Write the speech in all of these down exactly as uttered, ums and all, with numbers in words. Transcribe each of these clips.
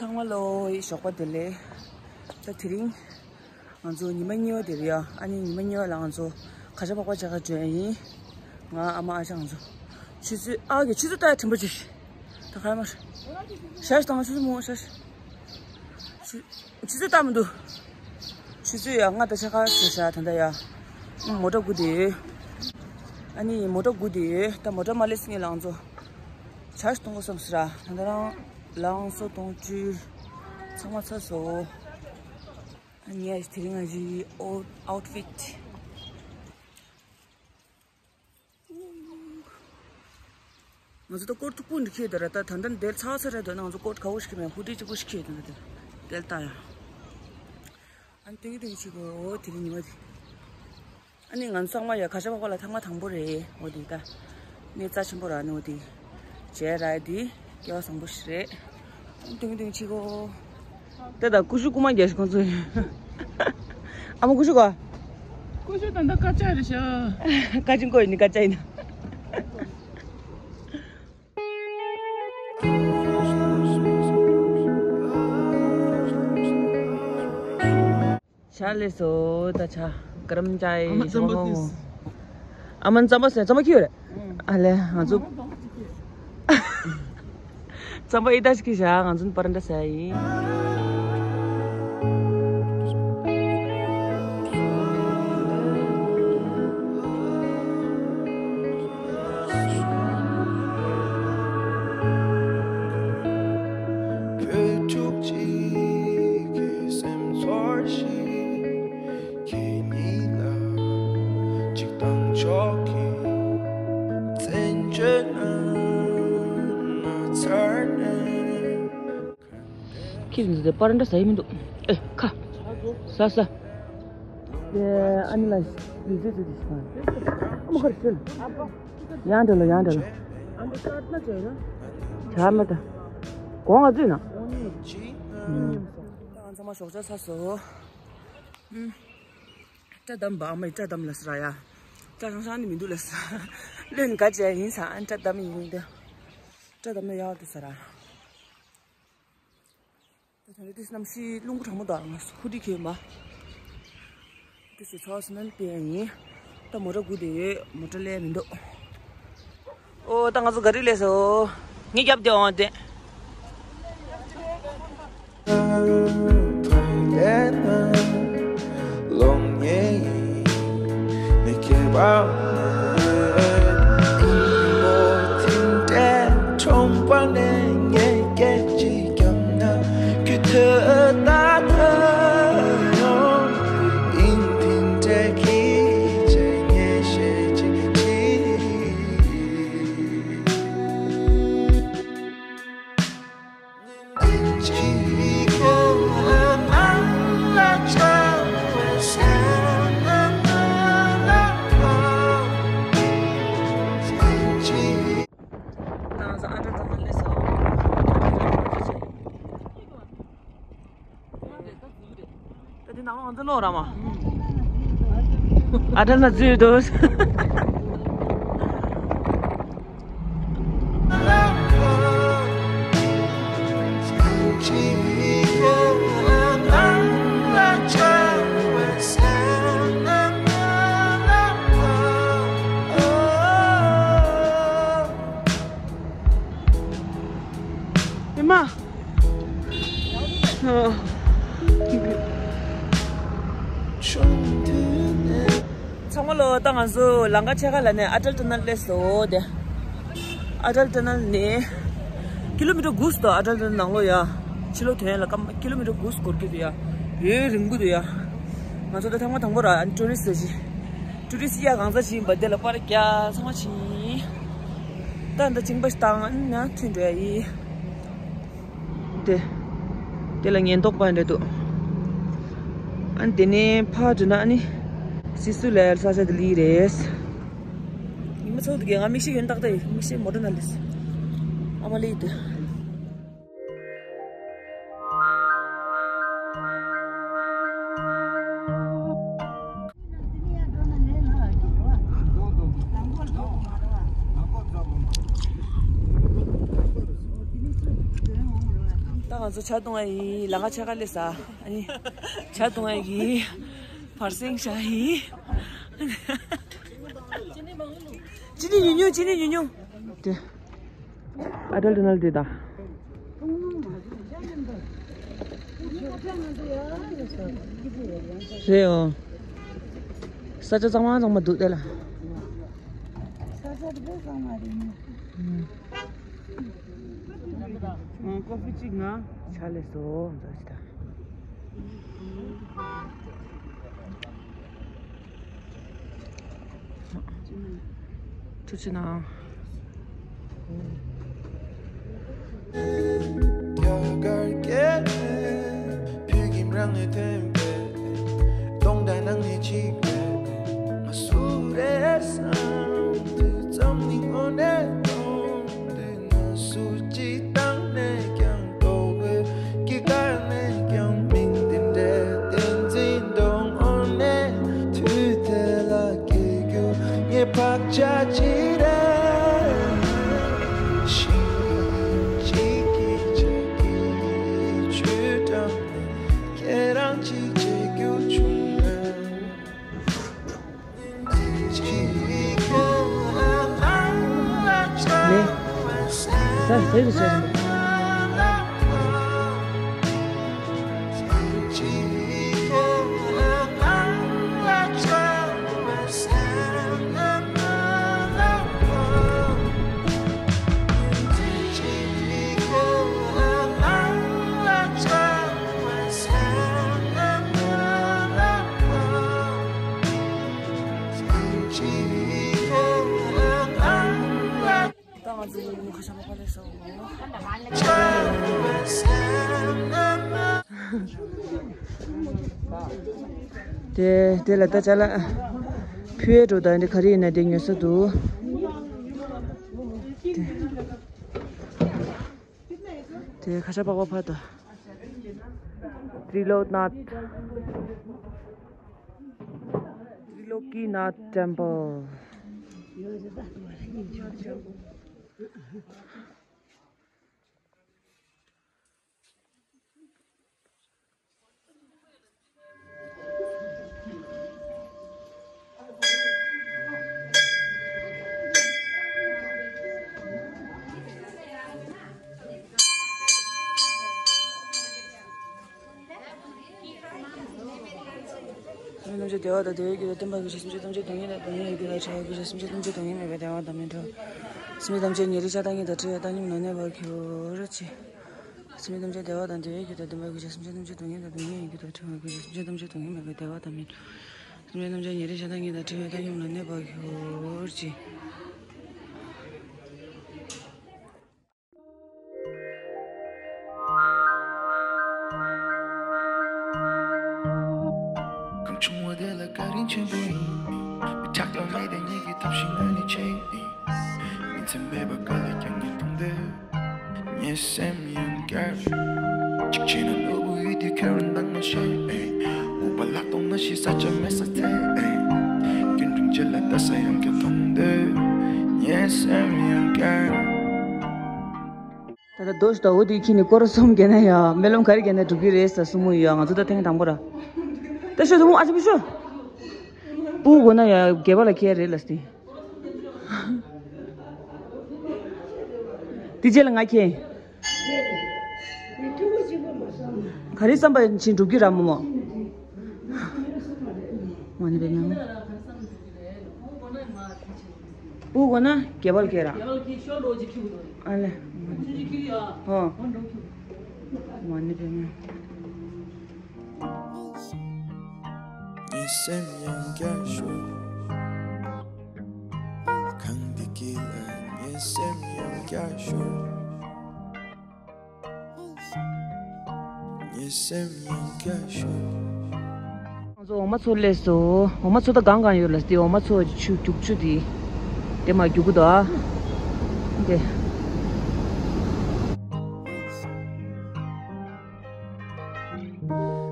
ཚང་མ་ལོ་ཡི་ཞོགས་པ་བདེ་ལེགས། ད་དེ་རིང་ང་ཚོ་ཉི་མ་གཉིས་པ་དེ་རེད་ཡ། ཨ་ནི་ཉི་མ་གཉིས་པ་ལ་ང་ཚོ་གར་ཞ་འཕགས་པ་མཇལ་ཁ་འགྲོ་ཡ་ཡིན། ང་ཨ་མ་ཨ་ཅག་ང་ཚོ། ཆུ་ཚོད་ཨ་གི་ཆུ་ཚོད་ལྟ་ཡ་དྲན་པ་ཅིག་ད་ག་མར་ཤ་ཤ་དང་ཆུ་ཚོད་མོ་ཤ་ཤ། ཆུ་ཆུ་ཚོད་ལྟ་མི་འདུག་ཆུ་ཚོད་ཡ་ལྔ་དང་ཕྱེད་ཀ་ཟེར་ཤག་ད་ལྟ་ཡ། ཨུམ། མོ་ཊ་སྒུག་བསྡད་ཡོད། ཨ་ནི་མོ་ཊ་སྒུག་བསྡད་ཡོད། ད་མོ་ཊ་མ་སླེབས་སྔོན་ལ་ང་ཚོ་ཇ་ཞིག་འཐུང་དགོས་བསམ་སོང་ར། ད་ལྟ་རང་ལང་སོ་དོང་བཅུ་ཚང་མ་ཚར་སོང་། ཨ་ནི་ཡ་དེ་རིང་ང་ཚོའི་ཨོ་ཨའུ་ཊི་ཕིཊ། ང་ཚོ་ད་ཀོཊ་མཐུག་པོ་འདི་འཁྱེར་ད་ར། ད་ད་ལྟ་འདིར་ཚ་བ་ཚ་ར་འདོད་ན་ང་ཚོ་ཀོཊ་ཁ་བོ་ཞིག་གི་མེད། ཧུ་ཌི་གཅིག་པོ་ཞིག་འཁྱེར་འདུག་ད་འདིར་ལྟ་ཡ། ཨ་ནི་ཏིང་ཏིང་ཞིག་གོ། འོ་དེ་རིང་ཉི་མ་དེ། ཨ་ནི་ང་ཚོ་ཚང་མ་ཡ་གར་ཞ་འཕགས་པ་ལ་ཐེངས་མ་དང་པོ་རེད། འོ་དེ་ད་གནས་རྩ་ཆེན་པོ་ར། ཨ་ནི་འོ་དེ་མཇལ་ར་དེ་སྐལ་བ་བཟང་པོ་ཞིག་རེད། ཏིང་ཏིང་ཆི་གོ། དེ་ད་ཀུ་ཤུ་རྐུ་མ་རྒྱག་ཤི་ཁོང་ཚོ་ཡིན། ཨ་མ་ཀུ་ཤུ་གོ། ཀུ་ཤུ་ད་ད་ཀ་ཅག་རེད་ཤག་ཀ་ཅིན་ཀོ་ཡིན་ནི་ཀ་ཅག་ཡིན། ཇ་ལས་སོ་ད་ཇ་ག་རམ་ཇ་ཡི་ཨ་མ་རྩམ་པ་ཟ་མ་ཟ། ཨ་མ་རྩམ་པ་ཟ། རྩམ་པ་ཁྱེར་ཡོད་རེད། ཨ་ལེ་ང་ཚོ་རྩམ་པ་ཨི་ད་ཞིག་ཁྱེར་ཤག་ང་ཚོ་པ་རན་ཏྲ་ཟ་ཡིན། བོད་ཕྲུག་ཅིག་གི་སེམས་ཚོར་ཞིག་ཁྱེད་ཉིད་ལ་ཅིག་བཏང་ཆོག་གི། བཙན་བྱོལ་ནང་ཚར་ནས། ཁྱེད་ཚོ་དེ་པ་རན་ཏྲ་ཟ་ཡི་མི་འདུག་ཨེ་ཁ། ཟ་ཟ། དེ་ཨ་ནི་ལ་ཡི་ཟེ་ཟེ་དེ་ཞིག་ཨ་མ་ཁར་ཤེལ། ཡང་འདྲ་ལ་ཡང་འདྲ་ལ། ཨ་མ་ཁར་ན་ཅེ་ན། ཇ་མ་ད། གོང་ང་ཚོས་ན། ཨང་ཚང་མ་ཞོགས་ཇ་ཚར་སོང་། ཨུམ། སྐྲ་བསྡམས་པ། ཨ་མ་ཡིས་སྐྲ་བསྡམས་ལ་ཟེར་ཡ། སྐྲ་ཧྲང་ཧྲང་ནི་མི་འདུག་ལ་ཟེར། བློན་ག་ཅེ་ཡིན་ས། ཨ་སྐྲ་བསྡམས་ཡིན་འདི། སྐྲ་བསྡམས་ན་ཡག་འདུག་ཟེར། ད་ད་ལྟ་དེ་གནམ་གཤིས་རླུང་བུ་གྲང་མོ་འདུག་ང་ཧུ་ཌི་གྱོན་པ། དེ་ཚོ་ཚོགས་སུ་ནན་པའི་ཡིན། ད་མོ་ཊ་སྒུག་བསྡད་ཡོད། མོ་ཊ་སླེབས་མི་འདུག་ཨོ་ད་ང་ཚོ་ག་རི་སླེབས་སོང་། ངས་རྒྱབ་བསྡད་འོང་དེ། ད་དེ་ནང་ལ་ང་ཚོ་ལོག་ར་མ། ཨ་ཏྲ་ན་འཛུལ་འདུག་ཨེ་མ། ཚང་མ་ལོ། ད་ང་ཚོ་ལམ་ཁ་ཕྱེད་ཀ་ལ་ནས་ཨ་ཏལ་ཊ་ནལ་སླེབས་སོང་། དེ་ཨ་ཏལ་ཊ་ནལ་ནས་ཀི་ལོ་མི་ཊར་དགུ་ཙམ་འདུག་ཨ་ཏལ་ཊ་ནལ་ནང་ལོགས་ཡ། ཕྱི་ལོགས་ཐོན་ཡ་ལ་སྐར་མ་ཀི་ལོ་མི་ཊར་དགུ་ཙམ་འགོར་གྱི་འདུག་ཡ། ཡོད་རིང་པོ་འདུག་ཡ། ང་ཚོ་ད་ཐེངས་མ་དང་པོ་ར། ཨ་ནི་ཊུ་རི་སི་ཊི་ཞིག་ཊུ་རི་སི་ཊི་ཡ་གང་ས་ཕྱིན་པ་དེ་ལ་པར་རྒྱག་ཚང་མ་ཕྱིན། ད་འདི་ཅིང་པ་ཞིག་བཏང་ཨ་ནི་ན་ཐོན་འགྲོ་ཡ་ཡིན། དེ། དེ་ལ་ཉེན་རྟོག་པ་འདྲ་འདུག་ཨ་ནི་དེ་ནས་ཕར་འགྲོ་ན་ཨ་ནི་སི་སུ་ལའི་ས་ཆ་དེ་ལི་རེད། ཉི་མ་ཚོགས་འདུག་གས། ང་མིག་ཤེལ་གྱོན་ཏག་ཏག་ཡིན། མིག་ཤེལ་མོ་ཊ་ནང་སླེབས། ཨ་མ་ལི་དེ། ད་ང་ཚོ་ཇ་བཏུང་ཡ་ཡིན། ལམ་ཁ་ཕྱེད་ཀ་སླེབས་ས། ཨ་ནི་ཇ་བཏུང་ཡ་གི་བར་སེང་ཤ་ཡིན། ཅི་ནི་ཉུང་ཉུང་། ཅི་ནི་ཉུང་ཉུང་། དེ་ཨ་ཏལ་ཏི་ནལ་དེ་ད། རེད་འོ། ས་ཆ་གཙང་མ་གཙང་མ་འདུག་དེ་ལ། ས་ཆ་དེ་དཔེ་གཙང་མ་རེད་ནི། ཨང་། ཀོ་ཧྥི་གཅིག་ང་། ཇ་ལས་སོ་འཛོ་ཅི་ད། ཐུགས་རྗེ་གནང་། རྒྱ་གར་སྐད་ནས་བོད་ཀྱི་རང་ནས་ཐོན་པའི་སྟོང་དང་ནང་ནས་གཅིག་པའི་ང་སུ་རེད་བསམ་དུས་ཙམ་ནི་དངོས་གནས་མཐོང་དུས་ན་སུ་གཅིག་བཏང་ནས་ཀྱང་རྟོག་པའི་སྐྱེ་རྒ་ནས་ཀྱང་མིང་དེ་འདྲའི་བསྟན་འཛིན་གདོང་འོག་ནས་དུས་དེ་ལ་སྐྱེ་རྒྱུ་ངའི་བག་ཆགས་ཅི་རེད། ཤིང་གཅིག་གི་ཆ་གི་ཆུ་འགྲམ་ནས་ཁྱེད་རང་གཅིག་བྱེད་རྒྱུ་བྱུང་ན། ནས། ས་ཧེ་རུ་ཤ་རིན་པོ། ད་ང་ཚོ་ཁ་ཤ་པག་པ་ལས་སོ། དེ་དེ་ལ་ད་ཅ་ལག་ཕུལ་འགྲོ། ད་འདི་ག་རེ་ཡིན་ན་དེ་ཉོ་ས་འདུག། དེ་དེ་ཁ་ཤ་པག་པ་ཕར་དང་། ཏྲི་ལོ་ནཱཐ། Trilokinath Temple. སེམས་ཅན་ཐམས་ཅད་བདེ་བ་དང་བདེ་བའི་རྒྱུ་དང་བསྟན་པ་གི་ཆེད། སེམས་ཅན་ཐམས་ཅད་སྡུག་བསྔལ་དང་སྡུག་བསྔལ་བའི་རྒྱུ་དང་བྲལ་བའི་ཕྱིར། སེམས་ཅན་ཐམས་ཅད་སྡུག་བསྔལ་མེད་པའི་བདེ་བ་དང་མི་འཕྲོག། སེམས་ཅན་ཐམས་ཅད་ཉེ་རིང་ཤ་སྟག་གཉིས་དང་བྲལ་བའི་བཏང་སྙོམས་ལམ་ནས་འབབ་གྱུར་ཅིག། སེམས་ཅན་ཐམས་ཅད་བདེ་བ་དང་བདེ་བའི་རྒྱུ་དང་བསྟན་པ་གི་ཆེད། སེམས་ཅན་ཐམས་ཅད་སྡུག་བསྔལ་དང་སྡུག་བསྔལ་བའི་རྒྱུ་དང་བྲལ་བའི་ཕྱིར། སེམས་ཅན་ཐམས་ཅད་སྡུག་བསྔལ་མེད་པའི་བདེ་བ་དང་མི་འཕྲོག། སེམས་ཅན་ཐམས་ཅད་ཉེ་རིང་ཤ་སྟག་གཉིས་དང་བྲལ་བའི་བཏང་སྙོམས་ལམ་ནས་འབབ་གྱུར་ཅིག། གང་བྱུང་བ་དེ་ལ་བཀའ་དྲིན་ཆེན་པོ་ཡིན། མི་ཆགས་ཐོག་མེད་དེ་ཉིད་ཀྱི་ཐབས་ཤེས་ངོས་ནས་བྱེད་ཡིན། ཉིན་མཚན་མེད་པར་ག་ལ་ཀྱང་ངས་མཐོང་འདོད། ངའི་སེམས་ཡང་བསྐྱར། གཅིག་བྱས་ན་ནོར་བུ་ཡོད་དུས་ཁེར་བ་འདང་མ་བྱེད། འུག་པ་ལག་སྟོང་ན་ཞིག་ས་ཆ་མེད་ས་ཐེ། སྐྱོན་དྲུང་བཅས་ལ་ལྟ་ས་ཡང་བསྐྱར་མཐོང་འདོད། ངའི་སེམས་ཡང་བསྐྱར། ད་ལྟ་རྡོ་ཞིག་དང་འོ་དེ་ཁྱེར་ནས་སྐོར་གསུམ་བརྒྱབ་ན་ཡང་སྨོན་ལམ་ག་རེ་བརྒྱབ་ན་འགྲུབ་ཀྱི་རེད་ཟེར་གསུང་མུ་ཡོད། ང་ཚོ་ད་ཐེངས་དང་པོ་ར། ད་ཤོད་དུ་མོ་ཨ་ཅེ་མི་ཤོད། སྤུ་གུ་ན་ཡང་སྒལ་པ་ལ་ཁྱེར་རེད་ལ་སྟེ། དེ་རྗེས་ལ་ང་ཁྱེར། ག་རེ་བསམ་པ་བཞིན་འགྲུབ་ཀྱི་ར་མོ་མོ། མ་ཎི་པའི་མིང་། སྤུ་གུ་ན་སྒལ་པ་ལ་ཁྱེར་ར། ཨ་ལེ། ཧོ། མ་ཎི་པའི་མིང་། ངའི་སེམས་ཡང་བསྐྱར་ཤོར། གང་འདི་གི་ལ་ངའི་སེམས་ཡང་བསྐྱར་ཤོར། ངའི་སེམས་ཡང་བསྐྱར་ཤོར། ང་ཚོ་འོ་མ་འཚོ་སླེབས་སོང་། འོ་མ་འཚོ་ད་གང་གང་ཡོད་ལ་སྟེ། འོ་མ་འཚོ་ཆུ་རྒྱུག་ཆུ་དེ་དེ་མ་རྒྱུག་གི་འདུག་ཨ། དེ།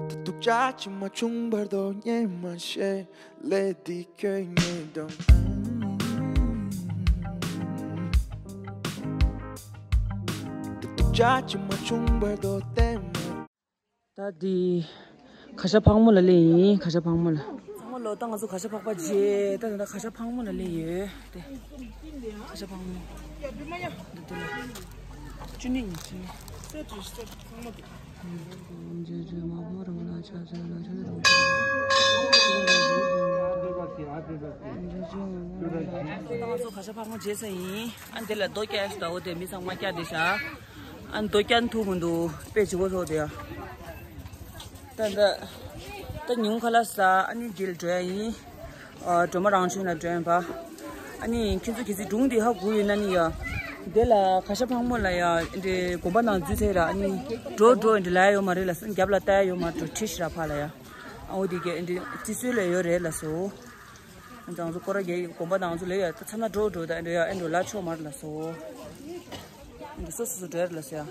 ད་སྡུག་ཅག་ཅིག་མ་བྱུང་བར་དོ་ཉེས་མ་ཤེས། ལས་འདི་ཁྱོད་ཉེས་དང་། ད་སྡུག་ ད་འདི་ཁ་ཤ་ཕག་མོ་ལ་སླེབས་ཡིན། ཁ་ཤ་ཕག་མོ་ལ། ཚང་མ་ལོ། ད་ང་ཚོ་ཁ་ཤ་ཕག་པ་མཇལ། ད་ད་ཁ་ཤ་ཕག་མོ་ལ་སླེབས་ཡོད་དེ། ཁ་ཤ་ཕག་མོ། འདི་འདི་ལ་བཅུ་གཉིས་ཡིན། བཅུ་གཉིས། ང་ཚོ་ཁ་ཤ་ཕག་མོ་མཇལ་ས་ཡིན། ཨ་འདི་ལ་རྡོ་བཀྱགས་ཤིག་འདུག་འོ་དེ་མི་ཚང་མ་བཀྱགས་བསྡད་ཤག་ཨ་རྡོ་བཀྱགས་ཐུབ་མི་འདུག་དཔེ་ལྗིད་པོ་ཚོ་དེ་ཡ། ད་ད་ད་ཉུང་ཁ་ལག་ཟ། ཨ་ནི་འདི་ལ་འགྲོ་ཡ་ཡིན། ཨ་སྒྲོལ་མ་རང་བྱུང་ལ་འགྲོ་ཡ་ཡིན་པ། ཨ་ནི་ཁྱེད་ཚོ་གལ་སྲིད་སྒྲུང་འདི་ཧ་གོ་ཡོད་ན་ནི་ཡ། དེ་ལ་ཁ་ཤ་ཕག་མོ་ལ་ཡ་འདི་དགོན་པ་ནང་འཛུལ་ཚར་ར། ཨ་ནི་འགྲོ་འགྲོ་འདི་ལ་ཡ་ཡོད་མ་རེད་ལ། སེམས་རྒྱབ་ལ་ལྟ་ཡ་ཡོད་མ་རེད། ཁྲིད་ཤི་ར་ཕ་ལ་ཡ། ཨ་འོ་དེ་གས་འདི་རྩི་སྲོལ་ལ་ཡོད་རེད་ལ་སོ། ང་ཚོ་སྐོར་ར་རྒྱག་དགོན་པ་ནང་ཚོ་ལས་ཡ་ད་ཚ་ན་འགྲོ་འགྲོ་ད་འདི་ཡ་ཨེ་འགྲོ་ལ་ཆོག་མ་རེད་ལ་སོ། འདི་སོ་སོ་སོ་འགྲོ་ཡ་རེད་ལ་སོ་ཡ།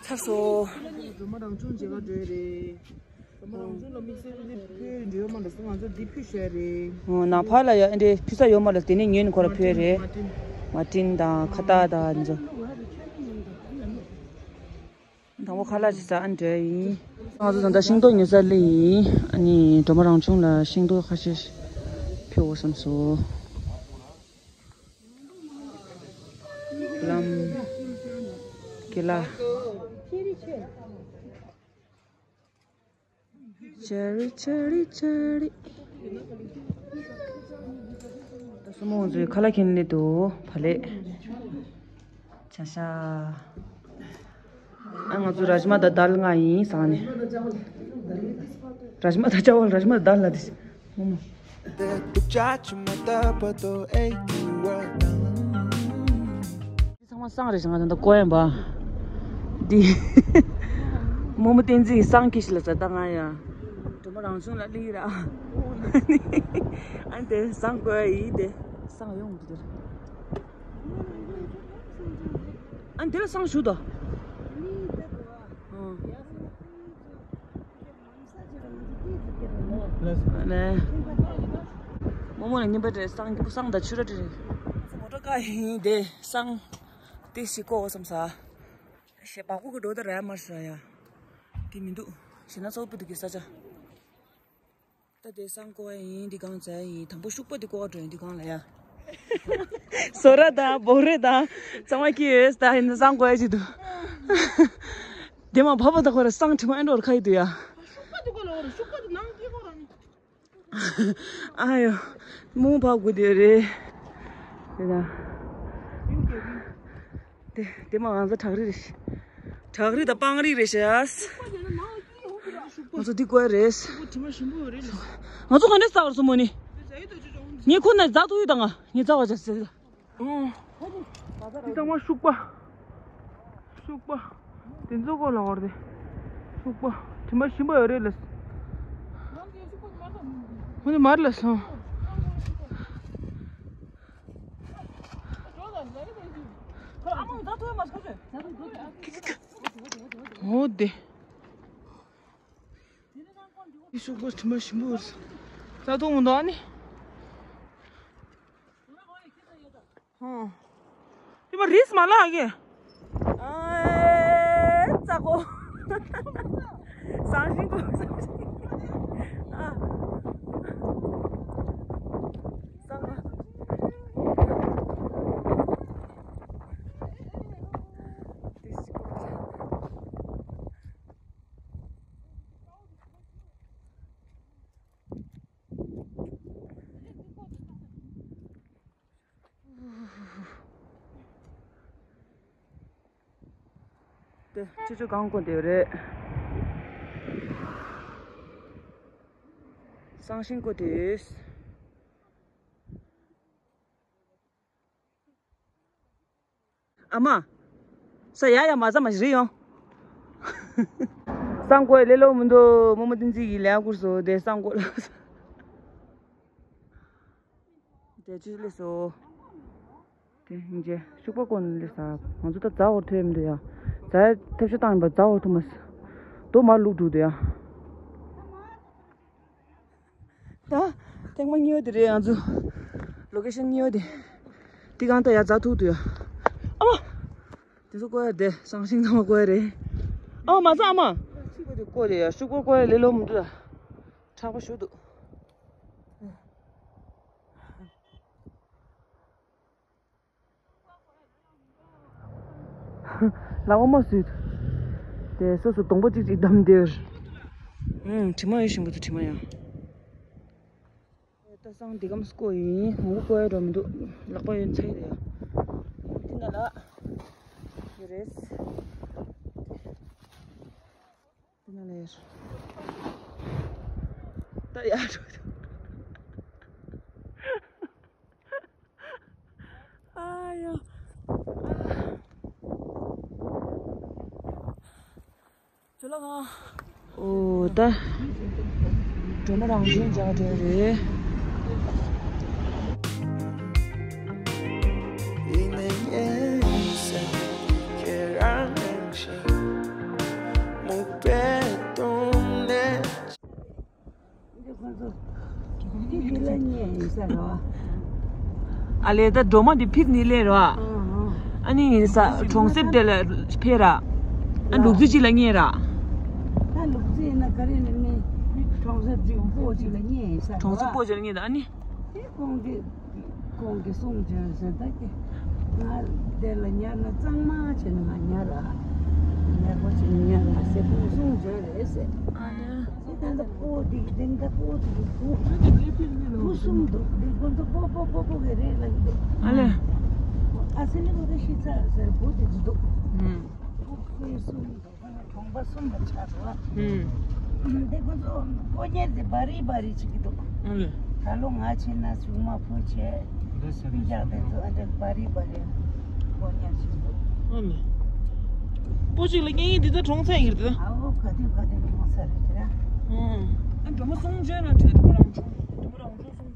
ཚར་སོ། སྒྲོལ་མ་རང་བྱུང་མཇལ་ག་འགྲོ་ཡ་རེད། སྒྲོལ་མ་རང་བྱུང་ལ་དམིགས་བསལ་དེ་ཕུལ་འགྲོ་ཡ་མ་རེད་ལ་སོ། ང་ཚོ་འདི་ཕུལ་ཤ་རེད། ཨོ་ནང་ཕར་ལ་ཡ་ཨེ་འདྲའི་ཕུལ་ས་ཡོད་མ་རེད་ལ། དེ་ནས་ཉོས་ནས་ཁོ་ར་ཕུལ་རེད། མ་ཏིན། མ་ཏིན་དང་ཁ་བཏགས་དང་འདི་ཚོ། དང་པོ་ཁ་ལག་ཅིག་ཟ། ཨ་འདྲ་ཡིན། ང་ཚོ་ད་ལྟ་ཤིང་ཏོག་ཉོ་སར་སླེབས་ཡིན། ཨ་ནི་སྒྲོལ་མ་རང་བྱུང་ལ་ཤིང་ཏོག་ཁ་ཤས་ཕུལ་དགོས་བསམ་སོང་། ལམ། ཀེ་ལ། ཆེ་རི་ཆེ་རི་ཆེ་རི། ད་སོ་མོ་ང་ཚོའི་ཁ་ལག་ཁྱེར་ནས་འདུག་བ་ལས། ཆ་ཤ། ཨ་ང་ཚོ་ར་ཇི་མ་དང་དཱལ་ང་ཡིན་ཟ་ནས། ར་ཇི་མ་དང་ཅ་ཝལ། ར་ཇི་མ་དང་དཱལ་ལ་དེ། མོ་མོ། ཚང་མ་བསང་རེད་ཤག་ང་ད་ལྟ་བསྐོལ་ཡིན་པ། འདི། རྨོ་མོ་བསྟན་འཛིན་གྱིས་བསང་ཁྱེར་ཤིག་ལ་ཟ། ད་ང་ཡ། སྒྲོལ་མ་རང་བྱུང་ལ་སླེབས་ར། ཨ་ནི་དེ་བསང་བསྐོལ་ཡིན་དེ། བསང་ཡོང་འདི་དེར། ཨ་ནི་དེ་ལ་བསང་ཞུ་དོ། ཨང་། ལས། རྨོ་མོ་ལ་རྔན་པ་སྤྲད། བསང་རྒྱུ་བསང་དང་ཕྱུར་ར་སྤྲད། མོ་ཊ་ཀ་ཡིན་དེ་བསང་དེ་ཞིག་བསྐོལ་བསམ་ས། ཞེ་བག་པོ་གི་འགྲོ་ད་ར་མར་ས་ཡ། དེ་མི་འདུག་ཞེ་ན་ཚོགས་པོ་འདུག་གི་ས་ཆ། ད་དེ་བསང་བསྐོལ་ཡ་ཡིན། འདི་གང་ཟ་ཡ་ཡིན། དང་པོ་ཤུག་པ་འདི་བསྐོལ་བ་འགྲོ་ཡིན། འདི་གང་ལ་ཡ། སོ་ར་དང་བོ་རེ་དང་ཚང་མ་ཁྱི་ཡོད། ད་ཡིན་ན་བསང་བསྐོལ་ཡ་ཅིག་འདུག་དེ་མ་བབ་པ་ད་ཁོ་ར་བསང་དྲི་མ་ཨེ་འགྲོ་ར་ཁ་ཡི་འདུག་ཡ། ཨ་ཡོ། མོ་བབ་དགོས་དེ་རེད། དེ་ད། དེ་དེ་མ་ང་ཚོ་བྲག་རི་རེད། བྲག་རི་དང་སྤང་རི་རེད་ཤག་ང་ཚོ་འདི་བསྐོལ་རེད། ང་ཚོ་ག་འདྲས་ཟ་བར་སོང་མོ་ནི། ངས་ཁོ་ན་རྫ་ཐུག་ཡོད་དང་ང་ངས་རྫ་བ་ཅག་ཟེར། འདི་ཚང་མ་ཤུག་པ། ཤུག་པ། དེ་ཚོ་གོ་ལ་བར་དེ། ཤུག་པ། དྲི་མ་ཞིམ་པོ་ཡོད་རེད་ལ། ཁོ་ནི་མར་ལ་སོང་། འོ་དེ། ཤུག་པ་དྲི་མ་ཞིམ་པོ་ཡོད་རེད། རྩ་ཐོག་མི་འདུག་ཨ་ནི། ཧོ། དེ་མ་རིས་མ་ལགས་ཀྱི། ཨ་ཙ་གོ། བསང་ཞིམ་པོ། བསང་ཞིམ། ཨ། བསང་། དེ་ཆུ་ཆུ་གང་གོ་དེ་རེད། བསང་ཞིམ་གོ་དེ། ཨ་མ། ས་ཡ་ཡ་མ་ཟ་མ་ཞིག་རེད་ཡོང་། བསང་བསྐོལ་ལེ་ལོ་མི་འདུག་རྨོ་མོ་བསྟན་འཛིན་གྱིས་ལས་ཀ་བསྐུར་སོང་། དེ་བསང་བསྐོལ་ལ། དེ་ཅི་ལས་སོ། དེ་ཡིན་ཅེ་ཤུག་པ་བསྐོལ་ནས་ལས་ས། ང་ཚོ་ད་རྫ་བོར་ཐོན་མི་འདུག་ཡ། རྫ་ཐབས་ཤེས་བཏང་ཡིན་པ་རྫ་བོར་ཐུབ་མ་སོང་། རྡོ་མར་བླུགས་འགྲོ་འདུག་ཡ། ད་ཐེངས་མ་གཉིས་པ་དེ་རེད། ང་ཚོ་ལོ་ཀེ་ཤན་གཉིས་པ་དེ། དེ་གང་ལྟར་ཡར་འཛེག་ཐུབ་འདུག་ཡ། ཨ་མ། དེ་ཚོ་བཀོལ་ཡ་དེ་ཟང་ཟིང་ཚང་མ་བཀོལ་ཡ་རེད། ཨ་མ་ཚ་ཨ་མ། ཕྱུག་པོ་དེ་བཀོལ་ཡ་ཕྱུག་པོ་བཀོལ་ཡ་ལེ་ལོ་མི་འདུག་ད། དྲག་པོ་ཞུ་འདུག་ལག་པ་མ་བཟོས། དེ་སོ་སོ་སྡོང་པོ་གཅིག་གཅིག་བསྡམས་དེར། ཨུམ། དྲི་མ་ཡོད་བཞིན་པོ་དུ་དྲི་མ་ཡང་། ད་སང་འདི་གམ་སྐོ་ཡིན། ངོ་བོ་སྐོ་ཡ་འགྲོ་མི་འདུག་ལག་པ་ཡོད་ཚ་ཡི་རེད་ཡ། འདི་ན་ལ་ཡོད་རེད། འདི་ན་ལ་ཡོད། ད་ཡར་འགྲོ་འདུག་ཨ་ཡ། ཨ། ཇོ་ལགས་ང་། ཨོ་ད། སྒྲོལ་མ་རང་བྱུང་མཇལ་འགྲོ་རེད། ཨ་ལས་ད་སྒྲོལ་མ་འདི་ཕིག་ནི་ལས་ར། ཨ་ནི་ཡིན་ས་གྲོང་གསེབ་དེ་ལ་ཕེབས་ར། ཨ་ལུག་རྫི་གཅིག་ལ་ཉེ་ར། ད་ལུག་རྫི་ཡིན་ན་ག་རེ་ནི་མི་གྲོང་གསེབ་གཅིག་པོ་གཅིག་ལ་ཉེ་ཡིན་ས་ར། གྲོང་གསེབ་པོ་གཅིག་ལ་ཉེ་ད་ཨ་ནི། དེ་ཁོང་གི་ཁོང་གི་གསུང་བྱོན་ཟེར་ད་ཀྱེ། ང་དེ་ལ་ཉར་ན་གཙང་མ་བྱས་ན་ང་ཉར་ར། ཉར་པོ་བྱས་ན་ཉར་མ་ཟེར་ཁོང་གསུང་བྱོན་རེད་ཟེར། ཨ་ནི། དེ་ད་ལྟ་སྤོ་དེ་གི་དེ་ད་སྤོ་དེ་གི་བུ། བུ་གསུམ་འདུག་དེ་ཁོ་ཚོ་སྤོ་སྤོ་སྤོ་སྤོ་གི་རེད་ལ་གི་འདུག་ཨ་ལེ། ཨ་སི་ལི་གོ་རེ་ཤི་ཚ་ཟེར་བུ་དེ་གི་འདུག་ཨུམ། བུ་ཁོས་གསུམ་འདུག་ཁོ་ན་གྲོང་པ་གསུམ་ལ་ཆགས་འདུག་ཨ། ཨུམ། དེ་ཁོ་ཚོ་སྤོ་ཉེར་དེ་བ་རི་བ་རི་བྱེད་ཀྱི་འདུག་ཨ་ལེ། ད་ལོ་ང་ཕྱིན་ན་ཆུང་མ་བུ་བྱས། སྤུན་ཀྱག་དེ་ཚོ་ཨ་འདྲ་བ་རི་བ་རི་སྤོ་ཉེར་བྱེད་འདུག་ཨ་ལེ། སྤོ་གཅིག་ལ་གཉེན་ཉེ་འདི་ད་གྲོང་ཚད་ཡིན་རེད་ད། ཨ་འོ་ག་དུས་ག་དུས་གྲོང་ཚད་རེད་ད། ཨུམ། ཨ་འགྲོ་མ་སོང་བྱས་ན་དྲན་འགྲོ་མ་རང་བྱུང་འགྲོ་མ་རང་བྱུང་སོང་།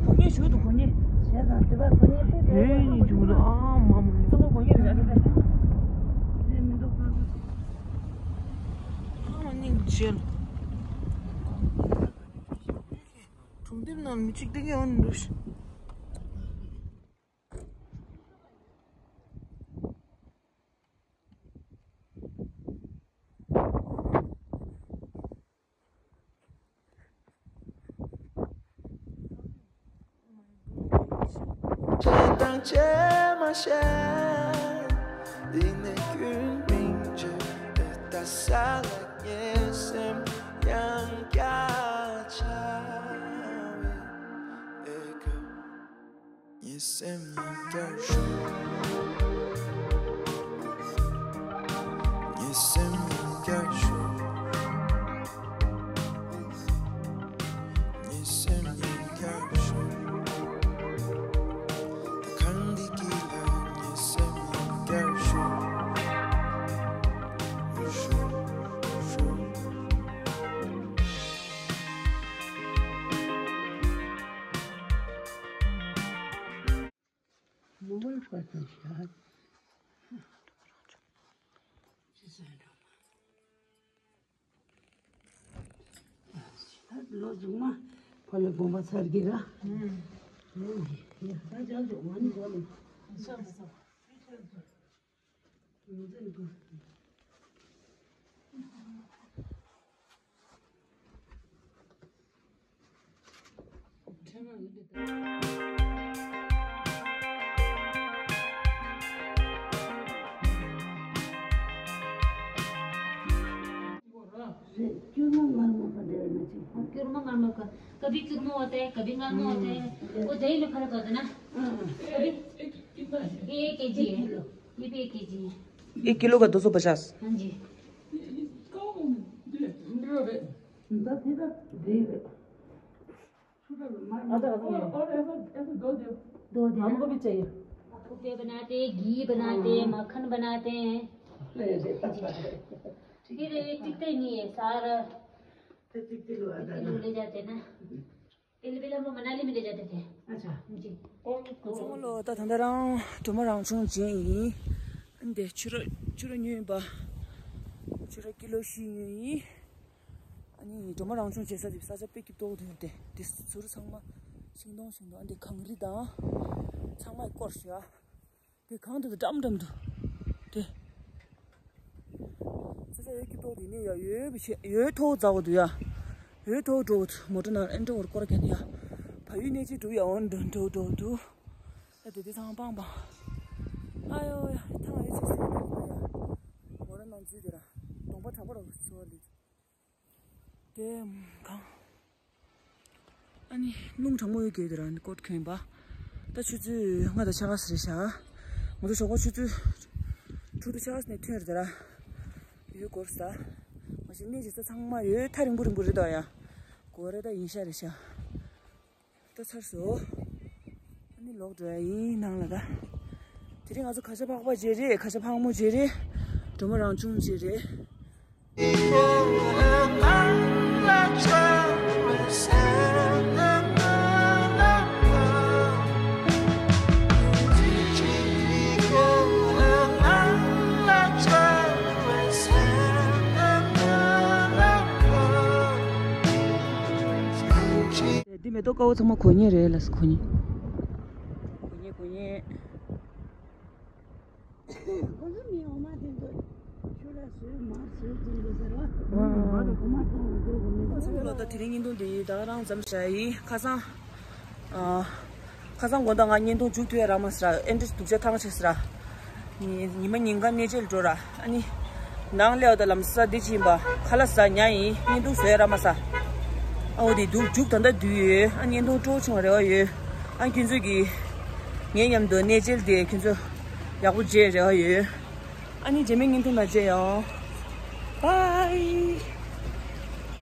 གོ་ཉེ་ཞུ་འདུག་གོ་ཉེ། བྱས་ཙང་དེ་བ་གོ་ཉེ་དེ་དེ་ཡོད་ཡིན་བྱུང་འདུག་ཨ་མ་མ་ཚང་མ་གོ་ཉེ་རེད་ཨ་དེ་དེ། དེ་མི་འདུག་ག་ཨ་མ་སྙིང་རྗེ། གྲོང་རྡལ་ནང་མི་གཅིག་བསྡད་ཀྱི་ཡོད་འདུག་བྱས་དང་བྱས་མ་བྱས། ཡིན་ནའི་རྒྱུན་རིང་བྱས་ད་ས་ལ་ངའི་སེམས་ཡང་བསྐྱར་འཆར་བའི་ཨེ་ཁོ། ངའི་སེམས་ཡང་བསྐྱར་ཞུ། ངའི་སེམས་ཡང་བསྐྱར་ཞུ། ངའི་སེམས་ཡང་བསྐྱར་ཞུ། ད་གང་འདི་གི་ལ་ངའི་སེམས་ཡང་བསྐྱར་ཞུ། ཞུ། ཞུ། མོ་བལ་བ་དང་ཤ། ཅི་ཟེར་འགྲོ་མ། ད་ལོ་རྫུན་མ་ཕ་ལ་དགོངས་པ་ཚར་གྱི་ར། ཨུམ། ཡ་ད་ཅག་ཅོག་མ་ནི་གོ་ནི། ས་ས། སྐྱུར་མོ་མངར་མོ་ག་འདྲ་ཡིན་ན་ཅིག་སྐྱུར་མོ་མངར་མོ་ག། कभी चूरमा होता है, कभी मँगनो होता है। वो दही में फर्क होता है ना। कभी ये एक केजी है। ये भी एक केजी है। एक किलो का दो सौ पचास। हाँ जी। दो दे। और, और ऐसा, ऐसा दो दे। दो दे। हमको भी चाहिए। कुप्पे बनाते हैं, घी बनाते हैं, मक्खन बनाते हैं। फिर ये टिकते ही नहीं है, सारा। तो टिकते लो, आधा टिकते लो, ले जाते हैं ना। पहले, पहले हम लोग मनाली में ले जाते थे। अच्छा। जी। ཚོང་ལོ་ད་ད་ལྟ་རང་སྒྲོལ་མ་རང་བྱུང་ཅན་ཡིན། འདི་ཕྱུ་ར་ཕྱུ་ར་ཉོས་པ། ཕྱུ་ར་ཀི་ལོ་བཞི་ཉོས་ཡིན། ཨ་ནི་སྒྲོལ་མ་རང་བྱུང་བྱེད་ས་དེ་ས་ཆ་དཔེ་སྐྱིད་ཏོག་འདུག་དེ་དེ་ཟུར་ཚང་མ་ཤིང་སྡོང་ཤིང་སྡོང་ཨ་འདི་གངས་རི་དང་། ཚང་མ་སྐོར་ཞུ་ཨ། དེ་གང་དུ་འགྲམ་འགྲམ་དུ། དེ། ས་ས་ཡོད་ཀྱི་ཏོག་དེ་ནས་ཡ་ཡོད་བྱེད་ཡོད་ཐོག་འཛག་གོ་འདུག་ཡ། ཡོད་ཐོག་འགྲོ་གོ་འདུག་མོ་ཊ་ནང་ཨེ་འགྲོ་བར་སྐོར་གྱ་ནི་ཡ། བལ་ཡུལ་གནས་ཆེན་འགྲོ་ཡ་འོན་འགྲོ་འགྲོ་འགྲོ་འདུག་ད་དེ་དེ་ཚང་པང་པང་། ཨ་ཡོ་ཡ་ཐང་ཡོད་ཆེ་སེ་ཡ། མོ་ཊ་ནང་འཛུལ་དེ་ར། གདོང་པ་དྲག་པོ་ར་སོ་ལི། དེ་གང་། ཨ་ནི་རླུང་གྲང་མོ་ཡོད་གི་དེ་ར་ནི་ཀོཊ་གྱོན་པ། ད་ཆུ་ཚོད་ལྔ་དང་ཕྱེད་ཀ་ཙམ་རེད་ཤག་ང་ཚོ་ཞོགས་པ་ཆུ་ཚོད་དྲུག་དང་ཕྱེད་ཀ་ཙམ་ནས་ཐོན་རེད་དེ་ར། ཡོད་སྐོར་ས། མ་གཞི་གནས་ཀྱི་ས་ཚང་མ་ཡོད་ཐག་རིང་པོ་རིང་པོ་རེད་དོ་ཡ། གོ་རེ་ད་ཡིན་ཤག་རེད་ཤག་ད་ཚར་སོང་། ཨ་ནི་ལོག་འགྲོ་ཡ་ཡིན་ནང་ལ་ད། དེ་རིང་ང་ཚོ་ཁ་ཤ་ཕག་པ་བརྗེ་རེད། ཁ་ཤ་ཕག་མོ་བརྗེ་རེད། སྒྲོལ་མ་རང་བྱུང་བརྗེ་རེད། འདི་མེ་ཏོག་དཀར་པོ་ཚང་མ་གོ་ཉེ་རེད་ལ་གོ་ཉེ། གོ་ཉེ་གོ་ཉེ། ཁོ་ཚོ་མི་འོ་མ་དེ་ཚོ་ཆུ་ར་བཟོས་མར་བཟོས་དེ་འདྲ་ཟེར་བ། འོ་མ་དེ་ཚོ་བཟོས་གོ་མེད། ལོ་ད་དེ་རིང་བརྙན་ཐུང་འདི་ད་ག་རང་མཚམས་བཞག་ཡིན། ཁ་སང་ཨ། ཁ་སང་དགོང་དག་ང་བརྙན་ཐུང་མཇུག་བསྡུ་ཡ་རག་མ་སོང་ར། ཨེ་འདྲ་སྡུག་ཅག་ཐང་ཆད་སོང་ར། ཉི་ཉི་མ་ཉིན་གང་གནས་མཇལ་འགྲོ་ར། ཨ་ནི། ནང་སླེབས་ད་ལམ་ས་འདི་ཅིག་ཡིན་པ་ཁ་ལག་ཟ་ཉལ་ཡིན། བརྙན་ཐུང་བཟོ་ཡ་རག་མ་སོང་། ཨ་འོ་དེ་འདུག་མཇུག་ད་ལྟ་བསྡུས་ཡོད། ཨ་བརྙན་ཐུང་སྤྲོ་བྱུང་བ་རེ་བ་ཡོད། ཨ་ཁྱོད་ཚོ་གི་ངའི་མཉམ་དུ་གནས་མཇལ་དེ་ཁྱོད་ཚོ་ཡག་པོ་མཇལ་རེ་བ་ཡོད། ཨ་ནི་རྗེས་མའི་བརྙན་ཐུང་ལ་མཇལ་ཡོང་། བཱའི།